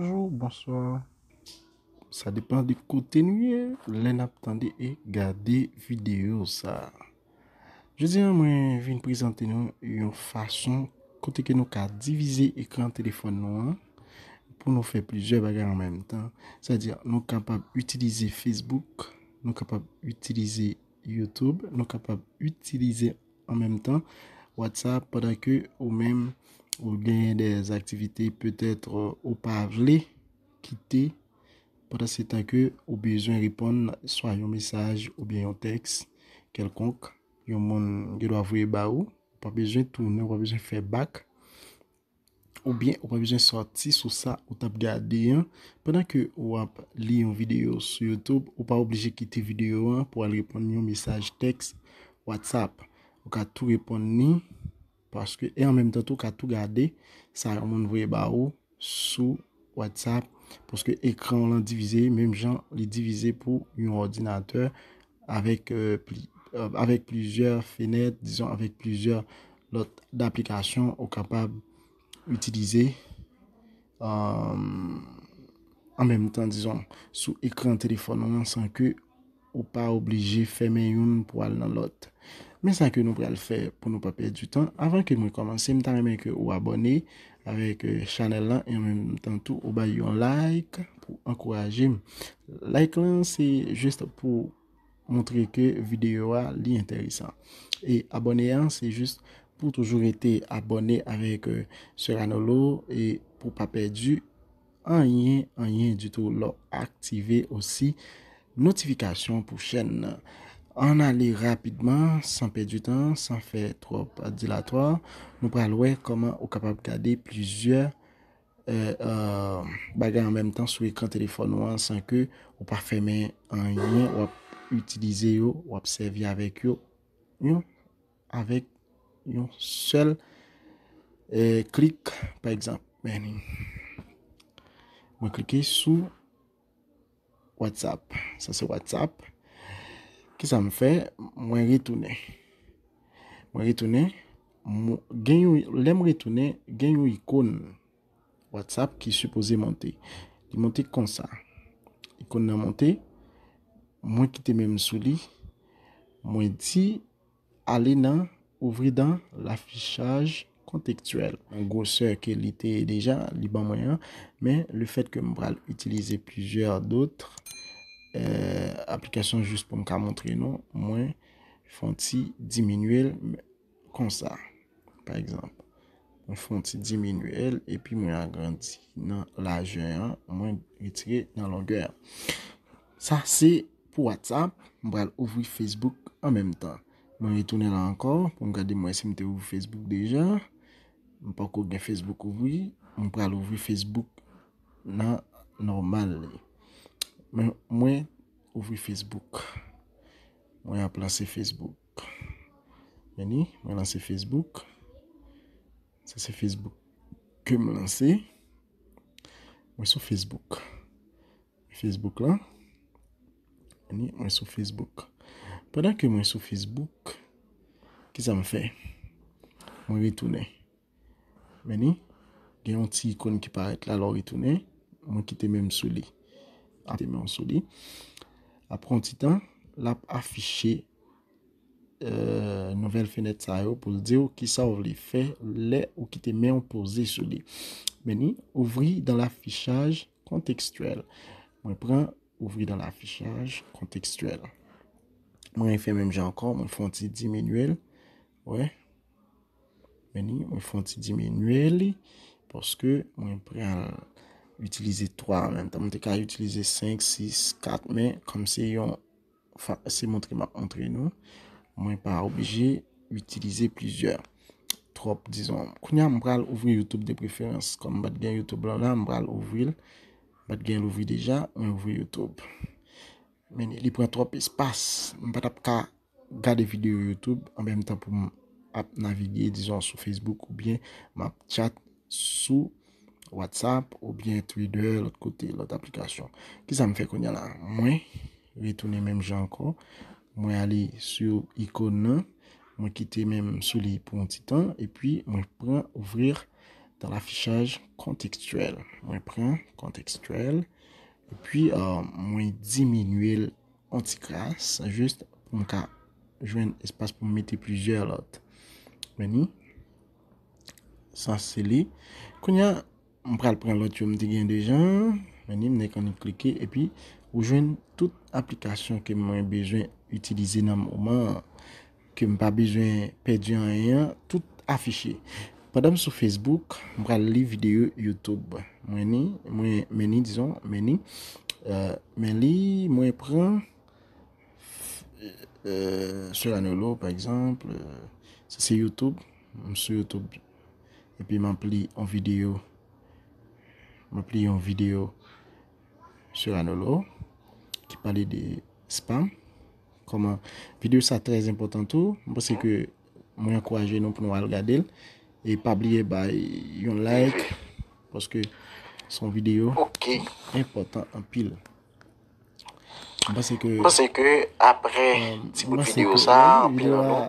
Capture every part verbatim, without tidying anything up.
Bonjou, bonswa. Sa depann de kote nou ye, lè n ap tande e gade videyo sa. Jodi a, mwen vin prezante nou yon fason kote ke nou ka divize ekran telefòn nou an pou nou fè plizyè bagay an menm tan. Sètadi, nou kapab itilize Facebook, nou kapab itilize YouTube, nou kapab itilize an menm tan WhatsApp pandan ke ou menm ou genyen de aktivite petèt ou pa vle kite pandan se tan ke ou bezwen reponn swa yon mesaj oubyen yon tèks kèlkonk yon moun gen dwa voye ba ou, ou pa bezwen tounen, ou pa bezwen fè bak, oubyen ou pa bezwen sòti sou sa ou t ap gade an. Pandan ke w ap li yon videyo sou YouTube, ou pa oblije kite videyo an pou al reponn yon mesaj tèks WhatsApp. Ou ka tou reponn li, paske, e an menm tan tou, ou ka tou gade sa yon moun voye ba ou sou WhatsApp, paske ekran w lan divize, menm jan li divize pou yon òdinatè avèk, euh, pli, euh, avèk plizyè fenèt, dizon, avèk plizyè lòt aplikasyon ou kapab itilize, euh, an menm tan, dizon, sou ekran telefòn ou an san ke ou pa oblije fèmen youn pou al nan lòt. Men sa ke nou pral fè pou nou pa pèdi tan, avan ke mwen kòmanse, m ta renmen ke ou abòne avèk, euh, chanèl lan, e an menm tan tou ou bay yon like pou ankouraje m. Like lan, se jis pou montre ke videyo a li enteresan. E abòne an, se jis pou toujou rete abòne avèk, euh, Sè Ranolo e pou pa pèdi anyen, anyen ditou lè w aktive osi notifikasyon pou chèn nan. Ann ale rapidman, san pèdi tan, san fè twòp dilatwa, nou pral wè kòman ou kapab gade plizyè, euh, euh, bagay an menm tan sou ekran telefòn ou an san ke ou pa fèmen anyen, w ap itilize yo, w ap sèvi avèk yo, yon, avèk yon sèl, euh, klik, pa egzanp. Men, mwen klike sou WhatsApp. Sa se WhatsApp. Kisa m fè? Mwen retounen. Mwen retounen. Mwen, gen yon, lè m retounen, gen yon ikòn WhatsApp ki sipoze monte. Li monte konsa. Ikòn nan monte. Mwen kite men m sou li. Mwen di, ale nan, ouvrir dans l'affichage contextuel. An gwosè ke li te ye deja, li ban mwen an, men le fait que m pral itilize plizyè dòt, euh, aplikasyon jis pou m ka montre nou, mwen fè yon ti diminye l konsa, pa egzanp. Mwen fè yon ti diminye l, epi mwen agrandi nan lajè an, mwen retire nan longè an. Sa se pou WhatsApp, m pral ouvri Facebook an menm tan. Mwen retounen la ankò pou m gade mwen si m te ouvri Facebook deja. M poko gen Facebook ouvri, m pral ouvri Facebook nan nòmal li. Men mwen ouvri Facebook. Mwen ap lanse Facebook. Men ni, mwen lanse Facebook. Sa se Facebook ke m lanse. Mwen sou Facebook. Facebook la. Men ni, mwen sou Facebook. Pandan ke mwen sou Facebook, kisa m fè? Mwen retounen. Men ni, gen yon ti ikòn ki parèt la lè w retounen. Mwen kite men m sou li. Kite men w sou li. Apre yon ti tan, l ap afiche, euh, nouvèl fenèt sa yo pou l di w kisa w vle fè lè ou kite men w poze sou li. Men ni, ouvrir dans l'affichage contextuel. Mwen pran ouvrir dans l'affichage contextuel. Mwen fè menm jan ankò, mwen fè yon ti diminye l. Wè. Men ni, mwen fè yon ti diminye li, paske mwen pral itilize twa an menm tan. Mwen te ka itilize senk, sis, kat, men kòm se yon fa-, se montre m ap montre nou, mwen pa oblije itilize plizyè. Twòp, dizon. Kounye a, m pral ouvri YouTube de preferans. Kòm m pa t gen YouTube lan la, m pral ouvri l. M pa t gen l ouvri deja, mwen ouvri YouTube. Men li pran twòp espas. M pa t ap ka gade videyo YouTube an menm tan pou m ap navige, dizon, sou Facebook oubyen m ap chat sou WhatsApp oubyen Twitter, lòt kote, lòt aplikasyon. Kisa m fè kounye a la? Mwen retounen menm jan ankò. Mwen ale sou ikòn nan. Mwen kite men m sou li pou yon ti tan. Epi mwen pran ouvrir dans l'affichage contextuel. Mwen pran contextuel. Epi, euh, mwen diminye l yon ti kras, jis pou m ka jwenn espas pou m mete plizyè lòt. Meni, sa se li. Kounye a, m pral pran lòt yo m te gen deja. Meni, m nek annik klike, epi ou jwenn tout aplikasyon ke mwen bezwen itilize nan moman an, ke m pa bezwen pèdi anyen an, tout afiche. Pandan m sou Facebook, m pral li videyo YouTube. Mwen ni, mwen, meni, dizon, meni, euh, men li, mwen pran, euh, Seranolo, pa egzanp, euh, sa se YouTube, m sou YouTube, epi m ap li yon videyo, m ap li yon videyo Seranolo ki pale de spam. Kòman videyo sa trè enpòtan tou. M panse ke mwen ankouraje nou pou nou al gade l. E pa bliye bay yon like, paske se yon videyo ki enpòtan anpil. M panse ke, m panse ke apre, euh, ti bout videyo sa, anpil nan nou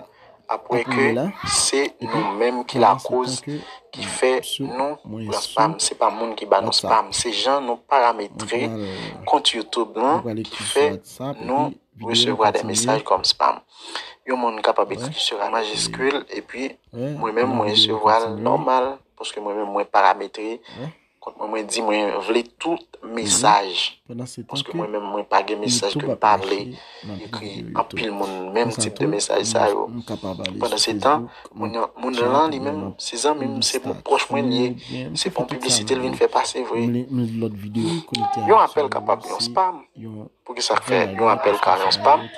ap wè ke se nou menm ki lakoz ki fè nou pran spam. Se pa moun ki ba nou spam. Se jan nou parametre kont YouTube nou ki fè nou resevwa de mesaj kòm spam. Yon moun kapab ekri Seranolo majiskil, epi mwen menm, mwen resevwa l nòmal, paske mwen menm, mwen parametre kont mwen, mwen di mwen vle tout mesaj. Paske mwen menm, mwen pa gen mesaj ke m pa vle ekri. Anpil moun, menm tip de mesaj sa yo. Pandan se tan, moun, moun lan li menm, se zanmi m, se pwòch mwen li ye. Se pa yon piblisite l vin fè pase vre. Yon apèl kapab yon spam. Poukisa k fè yon apèl ka yon spam?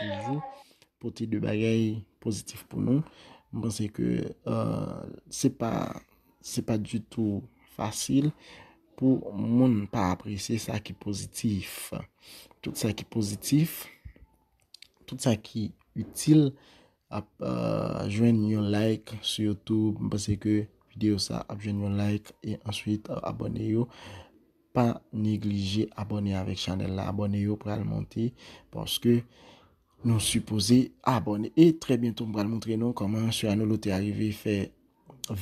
Pote de bagay pozitif pou nou. M panse ke, euh, se pa, se pa ditou fasil pou moun pa apresye sa ki pozitif. Tout sa ki pozitif, tout sa ki itil ap, euh, jwenn yon like sou YouTube. M panse ke videyo sa ap jwenn yon like e answit, euh, abòne yo. Pa neglije abòne avèk chanèl la. Abòne yo pral monte paske nou sipoze abòne. E trè byento, m pral montre nou kòman Seranolo te arive fè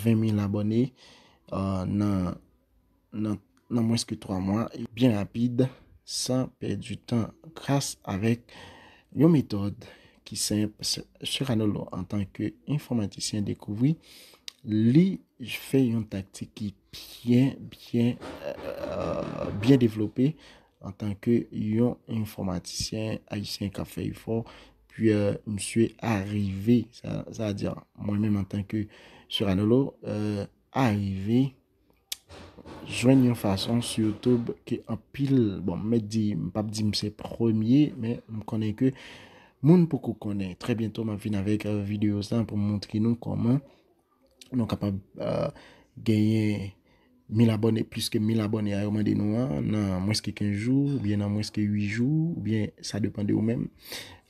ven mil abòne, euh, nan, nan, nan mwens ke twa mwa, e byen rapid, san pèdi tan, gras avèk yon metòd ki senp. Se-, Seranolo, antanke enfòmatisyen dekouvri, li fè yon taktik ki byen, byen, euh, byen devlope antanke yon enfòmatisyen ayisyen k ap fè efò. Pi, euh, misye arive, sa, sa vle di, mwen menm antanke Seranolo, euh, arive jwenn yon fason sou YouTube ke anpil, bon, m mèt di, m p ap di m se premye, men m konnen ke moun poko konnen. Trè byento, m ap vin avèk, euh, videyo sa pou m montre nou kòman nou kapab, euh, genyen mil abòne, plis ke mil abòne a yo mande nou an, nan mwens ke kenz jou, oubyen nan mwens ke uit jou, oubyen sa depann de ou menm.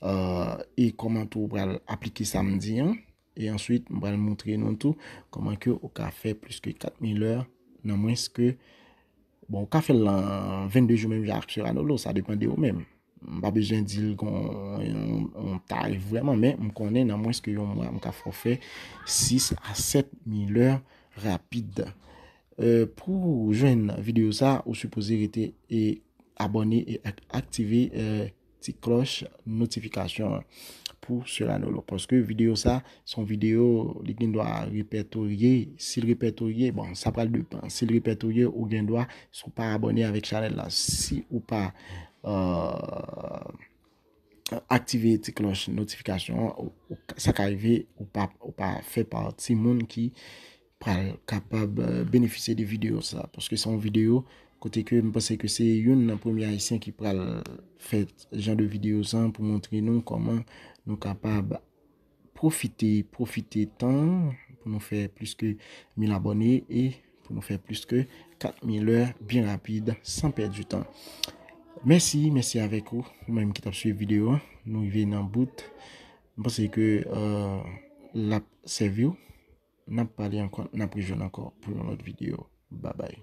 Euh, e kòman tou ou pral aplike sa m di an. E answit, m pral montre nou tou kòman ke ou ka fè plis ke kat mil è nan mwens ke, bon, ou ka fè l nan vennde jou menm jan ak Seranolo, sa depann de ou menm. M pa bezwen di l gon yon, yon tarif vrèman, men m konnen nan mwens ke yon mwa, m ka fè w fè sis a sèt mil è rapid. Euh, pou jwenn videyo sa, ou sipoze rete e abòne e ak-, aktive, euh, ti klòch notifikasyon an pou Seranolo. Paske videyo sa, se yon videyo, li gen dwa repètorye. Si l repètorye, bon, sa pral depann. Si l repètorye, ou gen dwa, si w pa abòne avèk chanèl la, si ou pa, euh, aktive ti klòch notifikasyon an, ou, ou, sa ka rive, ou pa, ou pa fè pati moun ki pral kapab, euh, benefisye de videyo sa. Paske se yon videyo kote ke m panse ke se youn nan premye ayisyen ki pral fè jan de videyo sa pou montre nou kòman nou kapab pwofite, pwofite tan pou nou fè plis ke mil abòne e pou nou fè plis ke kat mil è byen rapid, san pèdi tan. Mèsi, mèsi avèk ou, ou menm ki t ap swiv videyo an. Nou rive nan bout. M panse ke, euh, l ap sèvi w. N ap pale ankò, n ap rejwenn ankò pou yon lòt videyo. Babay.